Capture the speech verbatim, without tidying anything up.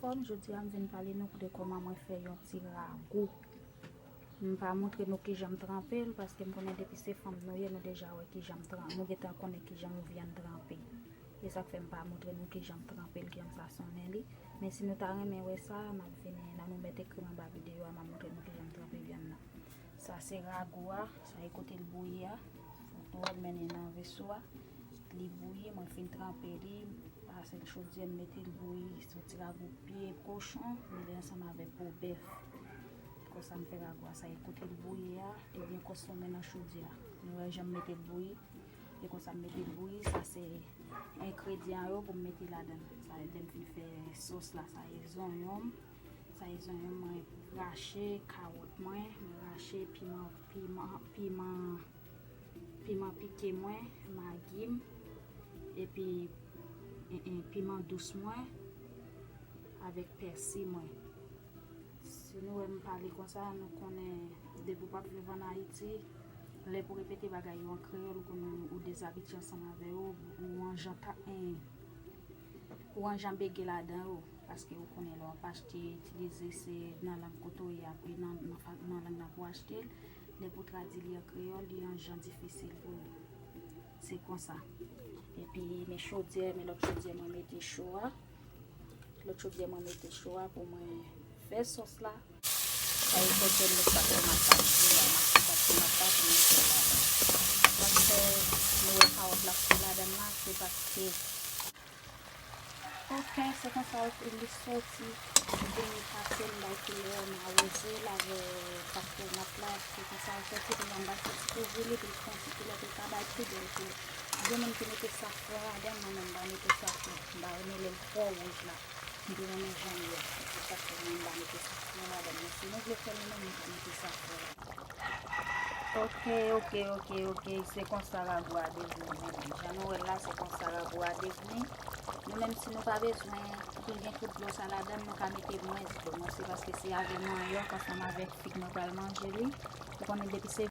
Kòm jodi a m vin pale nou de kòman mwen fè yon ti ragou. M pa montre nou kijan m tranpe l, paske m konnen depi se fanm nou ye, nou deja wè kijan m tran-, nou gentan konnen kijan yon vyann tranpe. E sa k fè m pa montre nou kijan m tranpe l, kijan m fasonnen li. Men si nou ta renmen wè sa, m ap vini, nan nou mèt ekri anba videyo a, m ap montre nou kijan m tranpe vyann nan. Sa se ragou a, sa e kote l bouyi a. Foto a, m mennen nan veso a. Li bouyi, mwen fin tranpe li, pase l chodyè, m mete l bouyi. Se yon ti ragou pye kochon, mele ansanm avèk po bèf. Konsa m fè ragou a, sa e kote l bouyi a, li byen konsonmen nan chodyè a. Nou wè jan m mete l bouyi. E konsa m mete l bouyi, sa se engredyan yo pou m mete ladan l. Sa e lè m fin fè sòs la, sa e zonyon m. Sa e zonyon m, mwen rache, kawòt mwen, mwen rache, piman, piman, piman, piman pike mwen, magi m, epi, en, en, piman dous mwen, avèk pèsi mwen. Si nou wè m pale konsa, nou konnen depi w p ap viv ann Ayiti, lè pou repete bagay yo an kreyòl, ou konnen ou dezabitye ansanm avè yo, ou an jan ta, en, ou an jan bege ladan yo, paske ou konnen lè w ap achte, itilize se nan lang kote w ye a, e nan, nan fa-, nan lang nan pou w achte l, lè pou tradui li an kreyòl, li an jan difisil pou ou. Se konsa. Epi, men chodyè, men lòt chodyè mwen mete cho a. Lòt chodyè mwen mete cho a pou mwen fè sòs la. Sa e kote m met pat tomat la, m fè yon mache pat tomat la pou m mete ladan. Paske nou wè kawòt la fri ladan la, se paske Ok, se konsa li soti. M vin pase l bay koulè, m awoze l avè pat tomat la. Se konsa l soti, kounye a m pral fè ti kouvri li pou l pran ti koulè, pou l ka bay pi bèl koulè. Gen moun ki mete safran ladan, mwen menm m pa mete safran. M pa renmen lè l twò wouj la. M pi renmen jan l ye. Se sa k fè mwen m pa mete safran ladan. Men si nou vle fè l nou menm, nou ka mete safran ladan. Ok, ok, ok, ok. Se konsa ragou a devni, zanmi. Jan nou wè l la, se konsa ragou a devni. Nou menm, si nou pa bezwen tou gen tout dlo sa ladan, nou ka mete mwens dlo. Mwen, se paske se avè manyòk ansanm avèk fig mwen pral manje li. Ou konnen depi se